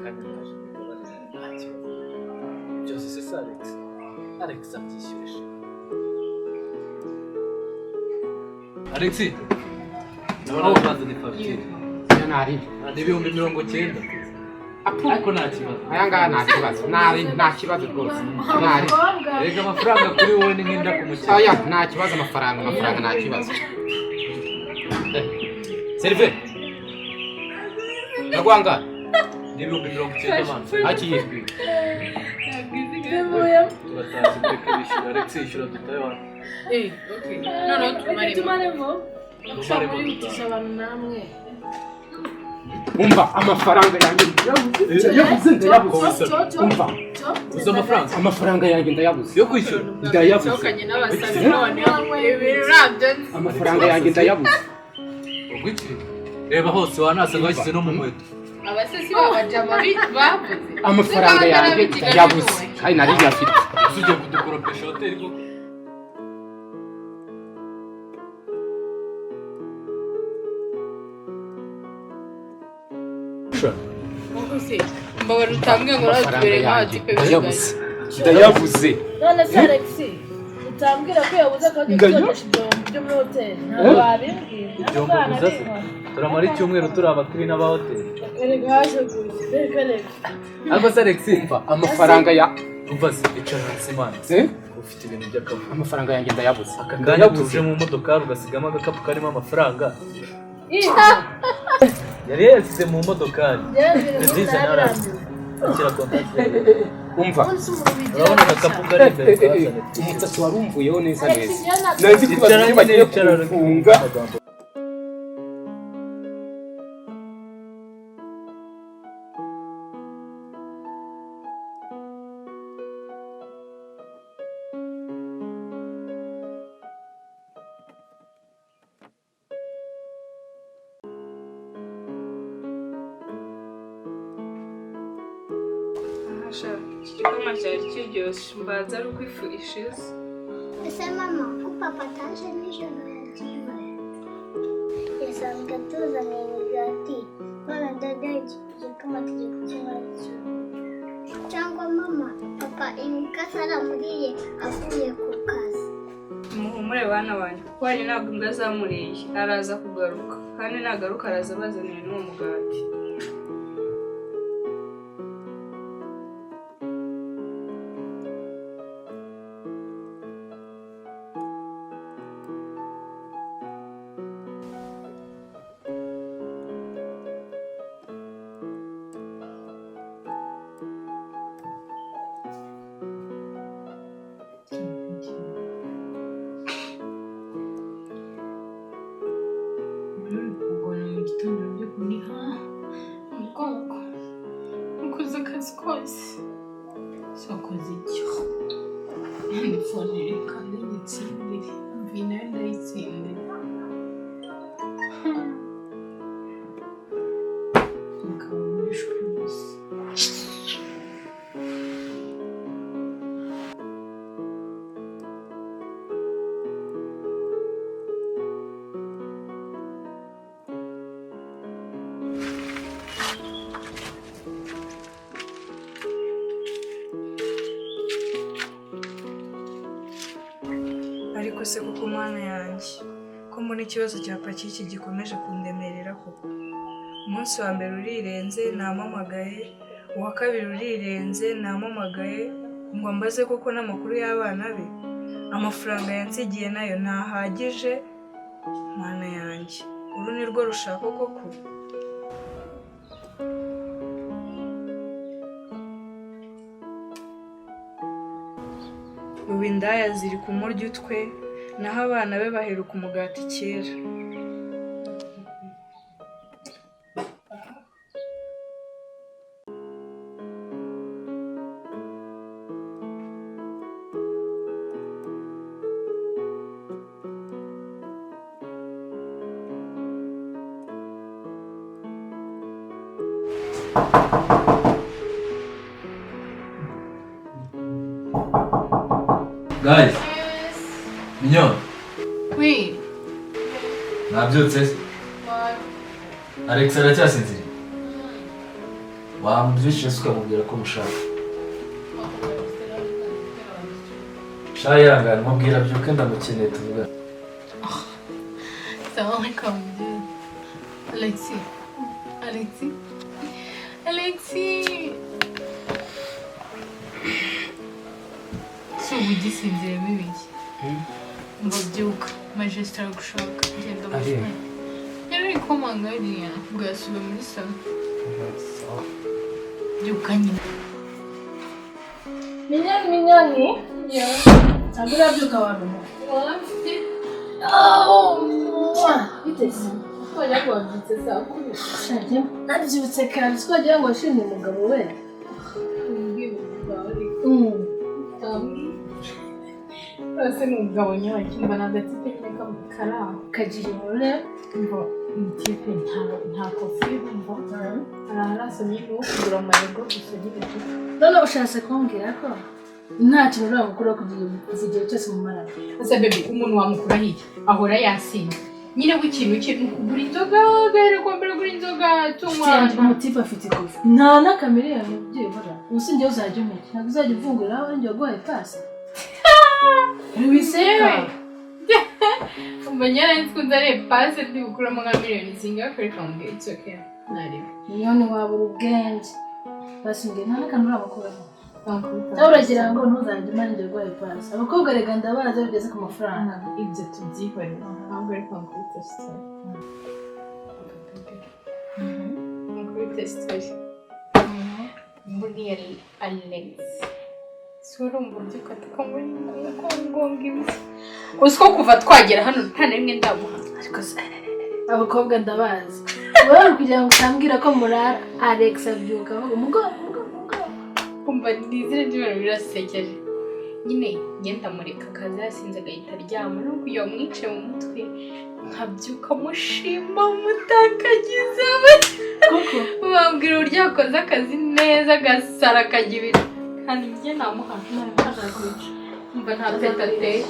Kanya naje migabane, nta kibazo. Byose se si Alex? Alex abyishyurisha. Alex, ndabona ubanza ni fagitire. Nari. Ni 90,000, ariko nta kibazo. Aya ngaya nta kibazo, nari nta kibazo rwose, nari. Rega amafaranga kuri wowe ni nk'inda ku mukino. Aya nta kibazo, amafaranga nta kibazo. Serive. Ndagwanga. Ni 90,000 man. Akiye. Turatashye, mureke bishyura. Alex, yishyura dutahe hano. Okay, noneho tumaremo. Tumaremo. Tumaremo. Murihutisha abantu namwe. Umva, amafaranga yanjye ndayabuze, ndayabuze, ndayabuze. Umva. Uzi amafaranga? Amafaranga yanjye ndayabuze. Yo kwishyura? Ndayabuze. Nsohokanye n'abasazi none ibintu ntabyo nzi. Amafaranga yanjye ndayabuze. Ubwo iki? Reba hose, wanasanga washyize no mu nkweto. Abasesi b'abajama bavuze. Amafaranga yanjye ndayabuze kandi nari nyafite. Ese ugiye kudukoropesha hoteli koko? Se mbabara utambwiye ngo nawe Amafaranga tubere yanjye nk'abatipe. ndayabuze, ndayabuze. None se Alex, utambwira ko yabuze akajya gukodesha ibyombo byo muri hoteli, ntabwo wabimbwira? Ibyombo gusa se? Turamara icyumweru turi abakiriya ba hoteli. Erega haje gusa, reka reka. Ariko se Alex, Umva, amafaranga ya umva se, icara hasi man. Eh? Ufite ibintu by'akavuyo. Amafaranga yanjye ndayabuze. Aka kanya Ndayabuze. tuje mu modokari ugasigamo agakapu karimo amafaranga. Ibyo. Yari yayasize mu modokari. Nziza. Nararambiwe. Akira contact. Umva. Umunsi umuntu bigira. Urabona agakapu kari imbere, kazane. Umusatsi wari umvuyeho neza Alex, neza. njyewe ntabwo- Nari nzi ko Icara bagiye nyine, icara. kumfunga. Amagambo. Ahasha, iki gikoma cyari kiryoshye, mbanza ari uko ifu ishize. Ese mama, ko papa ataje nijoro, yagiye? Yasanzwe atuzaniye imigati, none dada iki gikoma tugiye kukinywa kimwe. Cyangwa mama, papa imikasi aramuriye avuye ku kazi? Muhumure bana banjye, kuko hari ntabwo imbwa zamuriye, araza kugaruka, kandi nagaruka araza abazaniye n'uwo mugati. Kugona mu gitondo byo kuniha umugongo, ukoze akazi kose, wakoze icyo phone, reka ndayitsindire, mvi nayo ndayitsindire, mukaba mwishwe gusa. Ariko se koko mwana yanjye, ko mbona ikibazo cya Pakiki gikomeje kundemerera koko? Umunsi wa mbere urirenze nampamagaye, uwa kabiri urirenze nampamagaye ngo ambaze koko n'amakuru y'abana be. Amafaranga yansigiye nayo ntahagije. Mana yanjye, uru ni rwo rushako koko? Ubu indaya ziri kumurya utwe, naho abana be baheruka umugati kera. Guys, Mignon, Oui. nabyutse se? Alex aracyasinziriye? Wambyishije se ukamubwira ko mushaka. Sha yangana mubwira byuke ndamukeneye tuvugane. Sawa kamubwira. Alexi. Alexi. Alexi. Si ubu ugisinziremo ibiki? Ngo byuka. Majesté aragushaka. Genda mushaka. Yari ari komanga hariya. Ngo yasubiye muri salo. Byuka nyine. Minyoni minyoni. Ntabwo urabyuka wa mama. Biteze. Wagira ngo wabyutse saa kumi. Nabyutse kare twagira ngo washimye umugabo we. Ese ni umugabo nyabacyumva ni agatipe nyine kari aho. Kagira inkuru. Ngo ni tipe nta kofi yumva. Arasomye ni uwo kugura amayego gusa nyine tu. None ushatse kumbwira ko nta kintu uramukuraho kuva igihe cyose mumarana. Ese baby umuntu wamukura hirya ahora yasinze. Nyine w'ikintu cye ni ukugura inzoga agahera kuwa mbere agura inzoga tunywa. Umutipe afite ikofi. Nta n'akamiliyoni byibura. Ubu si njyewe uzajya umenya. Ntabwo uzajya uvungura aho njye waguhaye pasi. Ntiwiseka. Umva nyine nzi ari pasi ndi gukuramo nka miliyoni zingahe ariko mbwira it's okay. Nareba. Miliyoni wabura ubwenge. Basi mbwira nta n'akantu uramukuraho. Nawe uragira ngo ntuzajye umara njye waguhaye pasi. Abakobwa reka ndabaza bigeze ku mafaranga. Ibyo tubyihorere. Ntabwo ariko nkubita story. Nkubita story. Buriya Alex. Si urumva ubyuka tukamugonga ibyo. Uzi ko kuva twagera hano nta na rimwe ndamuha. Ariko se abakobwa ndabazi. Wowe kugira ngo utambwira ko murara Alex abyuka avuga umugongo umugongo umugongo. Kumva ni izina ry'ibintu birasekeje. Nyine ngenda mureka akaza yasinze agahita aryama no kugira ngo mwice mu mutwe nkabyuka mushima mutakagize Kuko bambwira uburyo yakoze akazi neza agasara akajya ibintu kandi njye namuha azakwica. mba nta peta ateye.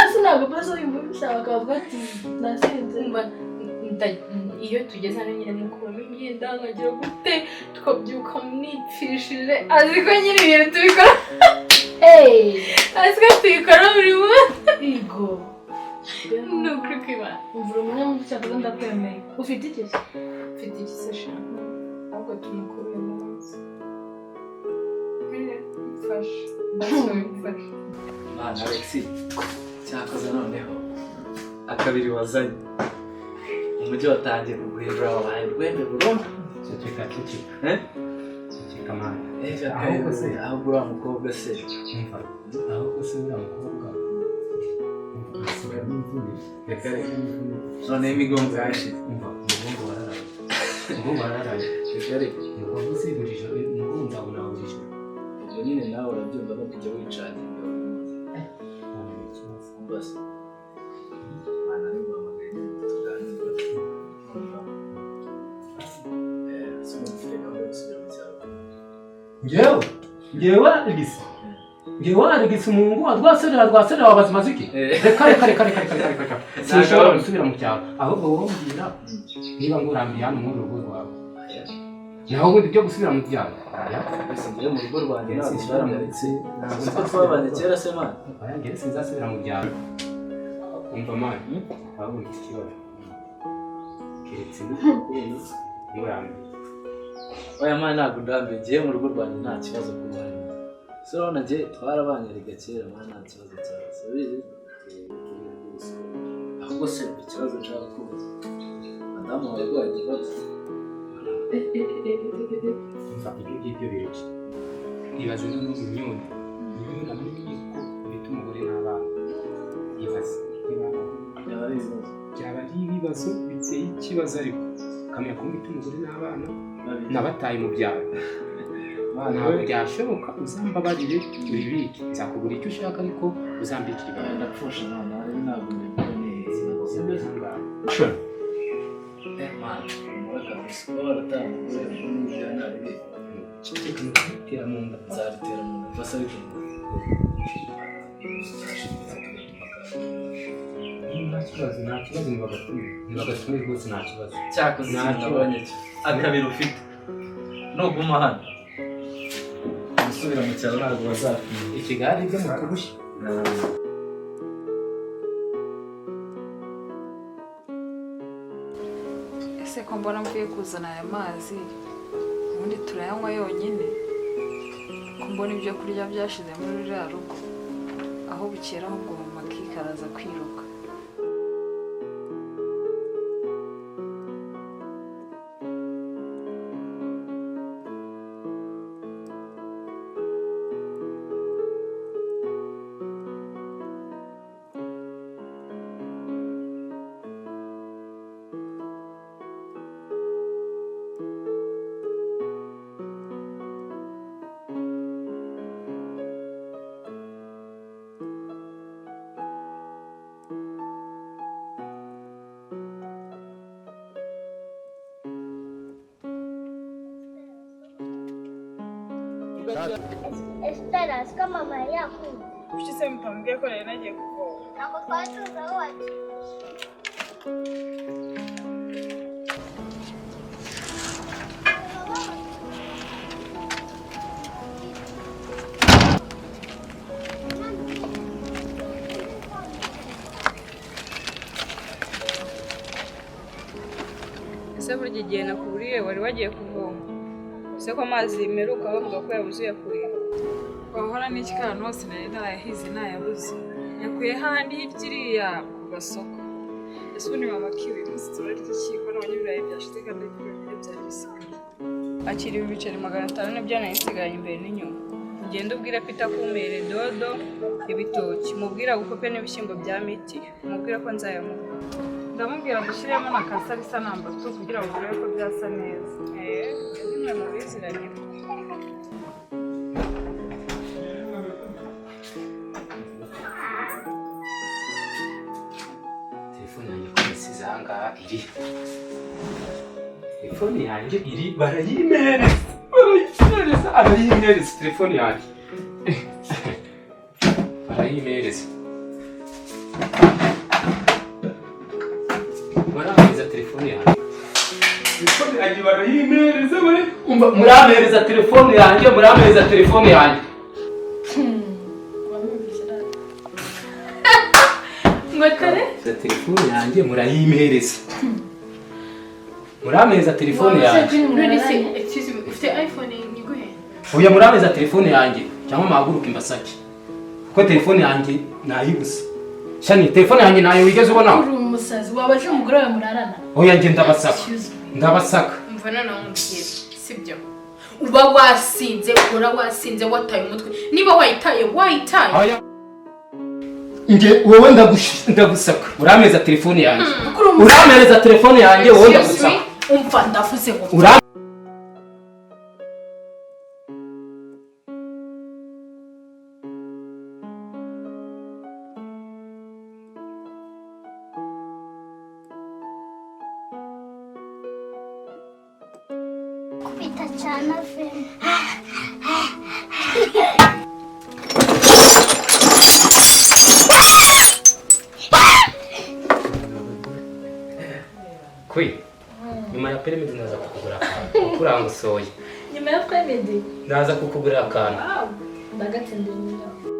Ese ntabwo baza yumva bishaka bakavuga ati nasinze. Mba iyo tugeze hano nyine mukuramo imyenda nkagira gute tukabyuka nipfishije azi ko nyine ibintu tubikora azi ko tubikora buri munsi. Igo. Ni ukuri kw'Imana. Umvura umunyamujyi cyakora ndakwemeye. Ufite iki se? Mfite iki se sha? Ahubwo tumukure uyu munsi. Mfasha. Mfasha. Mana Alexi cyakoze noneho akabiri wazanye. Umujyi watangiye kuguhindura wabaye rwembe burundu. Ceceka ceceka. Eh? Ceceka mana. Ahubwo se ahubwo uriya mukobwa se. Umva ahubwo se uriya mukobwa. Asigaye n'imvune. Reka reka. Noneho imigongo yashize. Umva umugongo wararaye. Umugongo wararaye. Reka reka. Umugongo si buri joro umugongo ndabona buri joro. Ubwo nyine nawe urabyumva no kujya wicaginga buri munsi. Umva se. Mana niguhamagaye nyine tuganire. Umva. Si ufite gahunda yo gusubira mu cyaro. Njyewe njyewe Alex. Njyewe Alex umuhungu wa rwaserera wabazimaziki. Reka reka reka reka reka reka reka. Sinshobora gusubira mu cyaro. Ahubwo wowe mbwira niba ngurambiye hano muri urugo rwawe. Naho ubundi byo gusubira mu byaro. Mbese ngewe mu rugo rwanjye ntabwo twabanye. Uzi ko twabanye kera se mana? Oya ngewe sinzasubira mu byaro. Umva mana, ahubwo mfite ikibazo. Keretse ngurambiye. Oya mana ntabwo ndambiye ngewe mu rugo rwanjye nta kibazo kuba harimo. Se urabona ngewe twarabanye rega kera mana nta kibazo cyawe. Subizi? Ahubwo se ikibazo nshaka kubaza. Madamu wawe yarwaye divorce. Umva ibyo ngibyo bireke. Ibaze noneho Minyoni. Minyoni amenye ko ufite umugore n'abana. Ibaze. Byaba ari ibibazo. Byaba ari ibibazo biteye ikibazo ariko. Ukamenya ko ufite umugore n'abana nabataye mu byaro. Ntabwo byashoboka uzambabarire ubibike. Nzakugura icyo ushaka ariko uzambikira ibanga. Ndapfusha Imana rero ntabwo mbikora neza. Sibyo? Mana, murakabuze kuba waratanga umugore n'ibyo nabi. Ceceka nzabitera mu nda. Nzabitera mu nda basa ariko. Nta kibazo, nta kibazo nibagatumire. Nibagatumire rwose nta kibazo. Cyakoze ikintu nabonye cyo. Akabiri ufite. Nuguma hano gusubira mu cyaro ntabwo bazakwiye. Ikigali byo mu kubushya. Ese ko mbona mvuye kuzana aya mazi, ubundi turayanywa yonyine? Ko mbona ibyo kurya byashize muri ruriya rugo, aho bukera ahubwo mama akikaraza kwiruka. Espera, siko mama yakuye. Kuki se mutambwiye ko nari nagiye kuvoma? Ntabwo twari tuzi aho wagiye. Ese burya igihe nakuburiye wari wagiye kuvoma? Ese ko amazi meruka bavuga ko yabuze uyakuye? Wahora n'iki ko ahantu hose nari narayahize ntayabuze? Yakuye hahandi hirya iriya ku gasoko. Ese ubundi mama kiwe uyu munsi turarya iki ko nabonye ibirayi byashize kandi ari byonyine byari bisigaye? Akira ibi biceri 500 nibyo nari nsigaranye imbere n'inyuma. Ugende ubwire Peter kumere dodo, ibitoki, mubwire agukope n'ibishyimbo bya miti, mubwire ko nzayamuha. Ndamubwira gushyiramo na kasarisa namba 2 kugira ngo urebe ko byasa neza. Nimwe mubiziranye. Telefone yanjye ko nasize aha ngaha iri. Telefone yanjye iri, barayimereza. Barayimereza, arayimereza telefone yanjye. Barayimereza. Baramereza telefone yanjye. Telefone yanjye barayimereza, bari umva muramereza telefone yanjye, muramereza telefone yanjye. Ngotare Telefone yanjye murayimereza. Murameza telefone yanjye. None se excuse me, ufite iPhone niguhe? Oya, murameza telefone yanjye cyangwa muhaguruke imbasake. Kuko telefone yanjye nayibuze. Shani, telefone yanjye nayo wigeze ubona? Uri umusazi, wabaje umugore wawe murarana. Oya, nge ndabasaka. Ndabasaka. Umva noneho nkubwire, sibyo? Uba wasinze, uhora wasinze, wataye umutwe. Niba wayitaye, wayitaye. Oya. Nge wowe ndagusaka. Urameza telefone yanjye. Urameza telefone yanjye wowe ndagusaka. Umva ndavuze ngo Kubita cyane avemo. Kwe, nyuma ya pyramid ndaza kukugura akantu. Kurangusoye. Nyuma ya pyramid ndaza kukugura akantu. Wow, ndagatsindira inyuma.